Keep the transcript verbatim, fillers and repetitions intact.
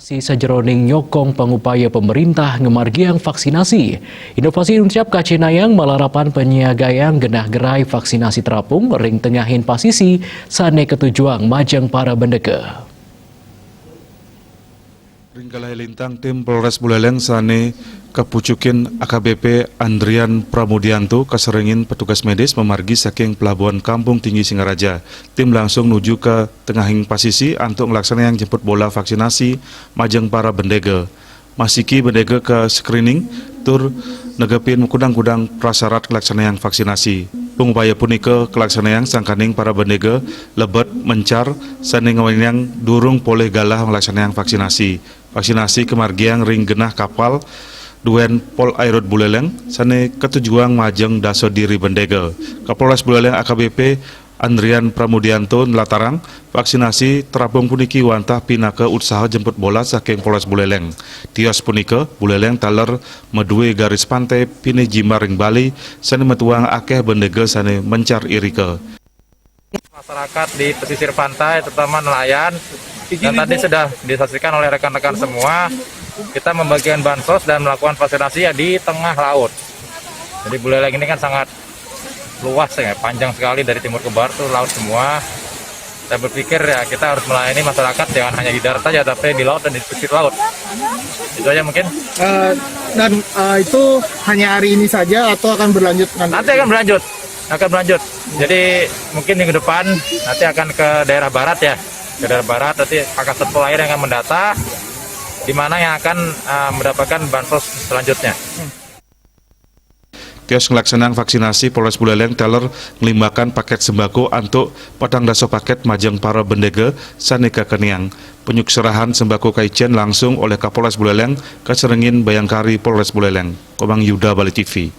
Si sajeroning nyokong pangupaya pemerintah ngamargiang vaksinasi. Inovasi ngucap kacenayang malarapan penyiagayang genah gerai vaksinasi terapung ring tengahing pasisi sane katujuang majeng para bendega. Ring galahé lintang, tim Polres Buleleng sane kapucukin A K B P Andrian Pramudianto kaserengin petugas medis mamargi saking Pelabuhan Kampung Tinggi Singaraja. Tim langsung nuju ka tengahing pasisi antuk nglaksanayang jemput bola vaksinasi majeng para bendega. Masiki bendega ka screening tur negepin kudang-kudang prasarat nglaksanayang vaksinasi. Pangupaya punika kalaksanayang sangkaning para bendega lebet mencar sane ngwenang durung polih galah nglaksanayang vaksinasi. Vaksinasi kamargiang ring genah kapal duen Polairut Buleleng sane katujuang majeng dasa diri bendega. Kapolres Buleleng A K B P Andrian Pramudianto nlatarang, vaksinasi terapung puniki wantah pinaka utsaha jemput bola saking Polres Buleleng. Tios punika, Buleleng taler madue garis pantai pinih jimbar ring Bali sane metuang akeh bendega sane mencar irika. Masyarakat di pesisir pantai, terutama nelayan, dan tadi sudah disaksikan oleh rekan-rekan semua, kita membagikan bansos dan melakukan vaksinasi ya di tengah laut. Jadi Buleleng ini kan sangat luas ya, panjang sekali dari timur ke barat tuh laut semua. Saya berpikir ya kita harus melayani masyarakat jangan hanya di darat saja tapi di laut dan di pesisir laut. Itu aja mungkin. Eh, dan eh, itu hanya hari ini saja atau akan berlanjut nanti? Nanti akan berlanjut, akan berlanjut. Jadi mungkin minggu depan nanti akan ke daerah barat ya, ke daerah barat nanti Pak Kasat Polair yang akan mendata di mana yang akan eh, mendapatkan bansos selanjutnya. Tios nglaksanayang vaksinasi, Polres Buleleng taler nglimbakan paket sembako antuk patang dasa paket majeng para bendega sane kakeniang. Panyukserahan sembako kaicen langsung oleh Kapolres Buleleng kaserengin Bayangkari Polres Buleleng. Komang Yuda, Bali T V.